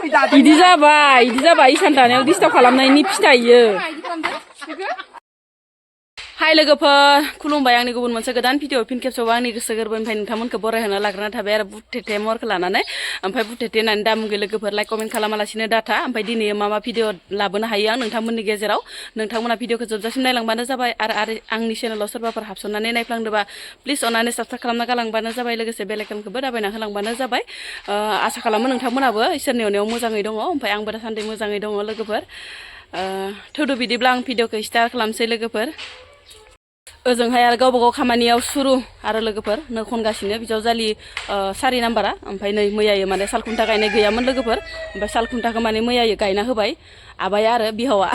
इदि जाबाय इसान दानायाव डिस्टार्ब खालामनायनि फिथाइयो हाय लोगोफोर खुलुमबाय आंनि गुबुन मोनसे गोदान भिडिअ फिन खेबसेबाव आंनि गोसो गोरबोनिफ्राय नोंथांमोनखौ बरायहोना लाग्रोना थाबाय आरो बुथेथे महरखौ लानानै ओमफ्राय बुथेथे होननानै दामुगै लोगोफोर लाइक कमेन्ट खालामालासिनो डाटा ओमफ्राय दिनै मा भिडिअ लाबोनो हायो आं नोंथांमोननि गेजेराव नोंथांमोना भिडिअखौ जोबजासिम नायलांबानो जाबाय आरो आंनि चेनेलाव सोरबाफोर हाबसननानै नायफ्लांदोबा प्लिज अननानै साबस्क्राइब खालामना गालांबानो जाबाय लोगोसे बेल आइकनखौबो दाबायना होलांबानो जाबाय आसा खालामो नोंथांमोनाबो इसोरनि अननायाव मोजाङै दङ ओमफ्राय आंबो दासान्दि मोजाङै दङ लोगोफोर थौदो बिदिब्ला आं भिडिअखौ स्टार्ट खालामसै लोगोफोर ओजोंहाय आरो गावबा गाव खामानियाव सुरु आरो लोगोफोर नो खनगासिनो बिजावजालि 4 नाम्बारा ओमफ्राय नै मैयायो माने सालखुन्था गायनाय गैयामोन लोगोफोर ओमफ्राय सालखुन्थाखौ माने मैयायो गायना होबाय आबाया आरो बिहावा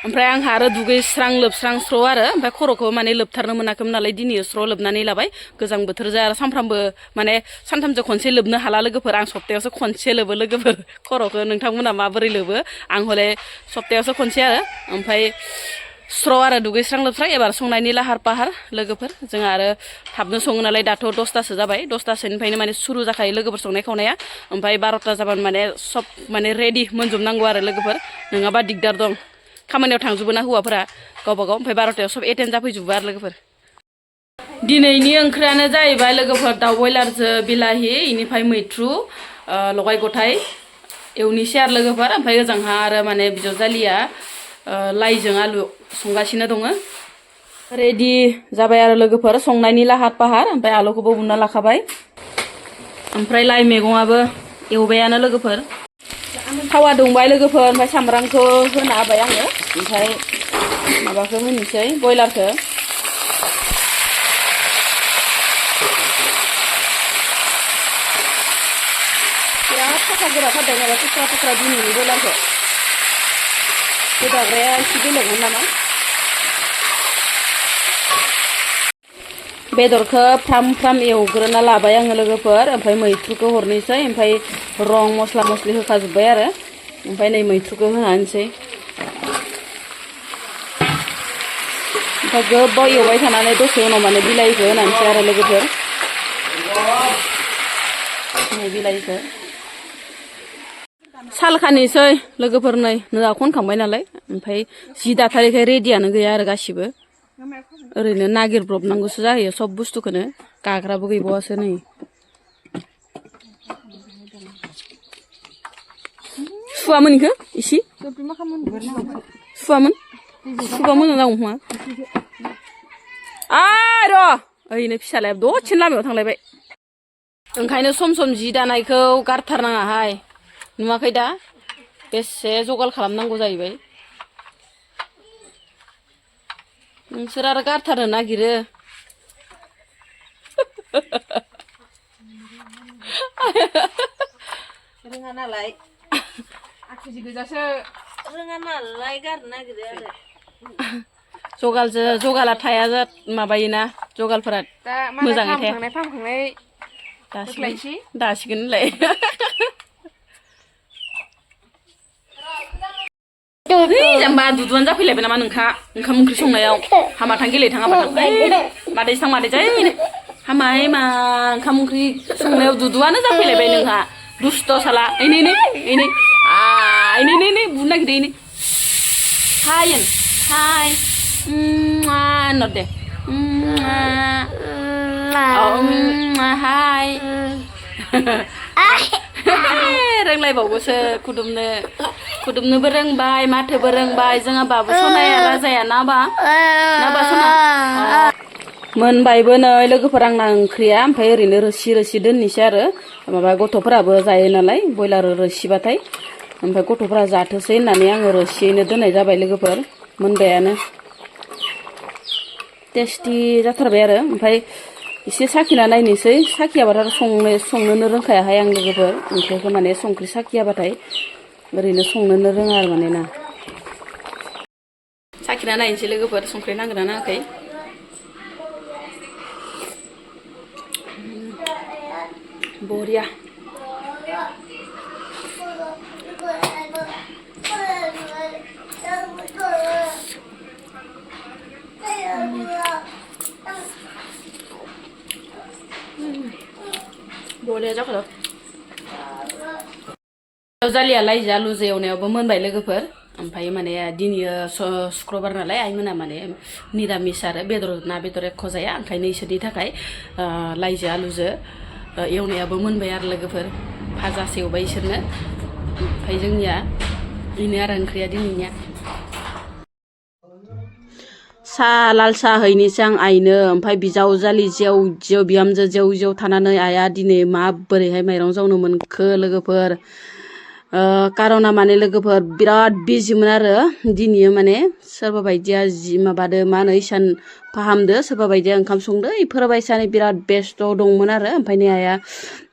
ओमफ्राय आंहा आरो दुगैस्रां लोबस्रां स्र' आरो ओमफ्राय खर'खौ माने लोबथारनो मोनाखैमोन नालाय दिनै स्र' लोबनानै लाबाय गोजां बोथोर जा आरो सानफ्रामबो माने सानथामजों खनसे लोबनो हाला लोगोफोर आं सप्तायावसो खनसे लोबो लोगोफोर खर'खौ नोंथांमोना माबोरै लोबो आं हले सप्तायावसो खनसे आरो ओमफ्राय स्र' आरो दुगैस्रां लोबस्रां एबार संनायनि लाहार फाहार लोगोफोर जोंहा आरो थाबनो सङो नालाय दाथ' 10टासो जाबाय 10टासोनिफ्रायनो माने सुरु जाखायो लोगोफोर संनाय खावनाया ओमफ्राय 12टा जाबानो माने सब माने रेडि मोनजोबनांगौ आरो लोगोफोर नङाबा दिगदार दं खामानियाव थांजोबो ना हौवाफोरा गावबा गाव ओमफ्राय 12टायाव सब एटेन्ड जाफैजोबो आरो लोगोफोर दिनैनि ओंख्रियानो जाहैबाय लोगोफोर दाउ बयलारजों बिलाहि इनिफ्राय मैथ्रु लगाय गथाय एवनिसै आरो लोगोफोर ओमफ्राय ओजोंहा आरो माने बिजावजालिया लाइजों आलु संगासिनो दङ रेडि जाबाय आरो लोगोफोर संनायनि लाहार फाहार ओमफ्राय आलुखौबो उनना लाखाबाय ओमफ्राय लाइ मैगङाबो एवबायानो लोगोफोर थावा दुंबाय लोगोफोर ओमफ्राय सामब्रामखौ होना होबाय आङो ओमफ्राय माबाखौ होनोसै बयलारखौ बिराद थाखा गोरा थारदों माबा थुख्रा थुख्रा दिनैनि बयलारखौ गोदाग्राया एसे बेलेगमोन नामा बेदरखौ फ्राम फ्राम एवग्रोना लाबाय आङो लोगोफोर ओमफ्राय मैथ्रुखौ हरनोसै ओमफ्राय रं मस्ला मस्लि होखाजोब्बाय आरो ओमफ्राय नै मैथ्रुखौ होनानैसै ओमफ्राय गोबाव एवबाय थानानै दसे उनाव माने बिलाइखौ होनानैसै आरो लोगोफोर नै बिलाइखौ सालखानिसै लोगोफोर नै नोआ खनखांबाय नालाय ओमफ्राय जि दाथारिखाय रेडियानो गैया आरो गासिबो ओरैनो नागिरब्रबनांगौसो जाहैयो सब बुस्थुखौनो गाग्राबो गैबावासो नै सुवामोन इखो इसे सुवामोन सुबा मोजां जागौ खोमा र' ओरैनो फिसालाया दसेनो लामायाव थांलायबाय ओंखायनो सम सम जि दानायखौ गारथारनाङाहाय नुवाखै दा बेसे जगाल खालामनांगौ जाहैबाय नोंसोर आरो गारथारनो नागिरो रोङा नालाय आखिजि गोजासो रोङा नालाय गारनो नागिरो आरो जगाला थाया माबायोना जगालफोरा मोजाङै थाया फाहामखांनाय दासिगोन होनलाय जाम्बा दुदुआनो जाफैलायबाय नामा नोंखा ओंखाम ओंख्रि संनायाव हामाथां गेलेथां मादै थां मादै जै हामाय मा ओंखाम ओंख्रि संनायाव दुदुआनो जाफैलायबाय नोंहा दुस्त' साला इनै बुनो नागिरदो इनै हाय नर दे हाय रोंलायबावगोसो खुदुमनोबो रोंबाय माथोबो रोंबाय जोंहा बाबु सनाया राजाया ना बा सना मोनबायबो नै लोगोफोर आंना ओंख्रिया ओमफ्राय ओरैनो रोसि दोननोसै आरो माबा गथ'फोराबो जायो नालाय बयलार रोसिबाथाय ओमफ्राय गथ'फोरा जाथोसै होननानै आङो रोसियैनो दोननाय जाबाय लोगोफोर मोनबायानो टेस्टि जाथारबाय आरो ओमफ्राय एसे साखिना नायनोसै साखियाबाथाय संनोनो रोंखायाहाय आं लोगोफोर ओंख्रिखौ माने संख्रि साखियाबाथाय ओरैनो संनोनो रोङा आरो माने ना साखिना नायनोसै लोगोफोर संख्रि नांगोना नाङाखै बरिया बरिया जाखादों जालिया लाइजा लुजा एवनायावबो मोनबाय लोगोफोर ओमफ्राय माने दिनै शुक्रबार नालाय आइमोना माने निरामिस आरो ना बेदर एख' जाया ओंखायनो इसोरनि थाखाय लाइजो आलुजो एवनायाबो मोनबाय आरो लोगोफोर भाजासो एवबाय इसोरनो ओमफ्राय जोंनिया बेनो आरो ओंख्रिया दिनैनिया साहा लाल साहा हैनोसै आं आइनो ओमफ्राय बिजावजालि जेव बिहामजो जेव थानानै आइया दिनै माबोरैहाय माइरं जावनो मोनखो लोगोफोर कारना माने लोगोफोर बिराद बिजिमोन आरो दिनै माने सोरबा बायदिया जि माबादो मा होनो इसान फाहामदो सोरबा बायदिया ओंखाम संदो इफोरबायसानो बिराद बेस्थ' दंमोन आरो ओमफ्राय नै आइया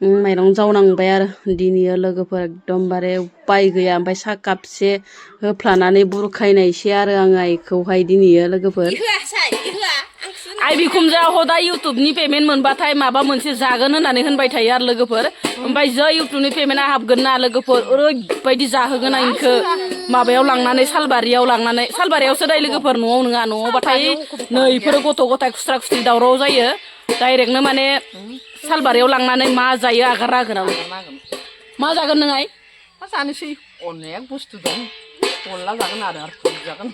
माइरं जावनांबाय आरो दिनै लोगोफोर एकदमबारे उपाय गैया ओमफ्राय साहा कापसे होफ्लानानै बुरखायनायसै आरो आं आइखौहाय दिनै लोगोफोर आइ बिखुमजोआ हदा इउटुबनि पेमेन्ट मोनबाथाय माबा मोनसे जागोन होननानै होनबाय थायो आरो लोगोफोर ओमफ्राय जै इउटुबनि पेमेन्टआ हाबगोन ना लोगोफोर ओरैबायदि जाहोगोन आं इखो माबायाव लांनानै सालबारियाव लांनानै सालबारियावसो दाय लोगोफोर न'आव नङा न'आवबाथाय नै इफोरो गथ' गथाय खुस्रा खुस्रि दावराव जायो डाइरेक्टनो माने सालबारियाव लांनानै मा जायो आगारना होगोन आं मा जागोन नों आइ जानोसै अनेक बुस्थु दं अनला जागोन आरो जागोन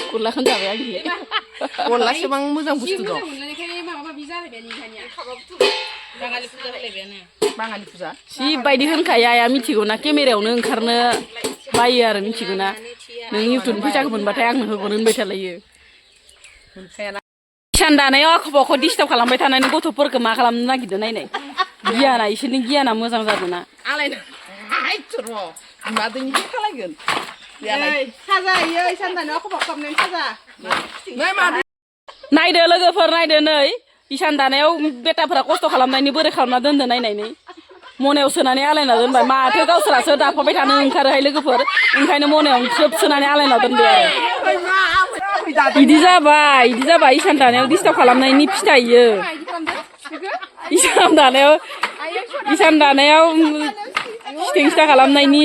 अनलाखौनो जाबाय आं अनलासेबां मोजां बुस्थु दं बाङालि फुजा जिबायदि होनखायो आइया मिथिगौ ना केमेरायावनो ओंखारनो बायो आरो मिथिगौ ना नों इउटुबनि फैसाखौ मोनबाथाय आंनो होगोन होनबाय थालायो इसान दानायाव आख' फाख' डिस्टार्ब खालामबाय थानानै गथ'फोरखौ मा खालामनो नागिरदों नायनाय गियाना इसोरनि गियाना मोजां जादों ना नायदो लोगोफोर नायदो नै इसान दानायाव बेटाफोरा खस्थ' खालामनायनि बोरै खालामना दोनदो नायनायनि मनायाव सोनानै आलायना दोनबाय माथो गावसोरासो दाफाबाय थानो ओंखारोहाय लोगोफोर ओंखायनो मनायाव सोब सोनानै आलायना दोनबाय आरो इदि जाबाय इसान दानायाव डिस्टार्ब खालामनायनि फिथाइयो इसान दानायाव सिथें सिथा खालामनायनि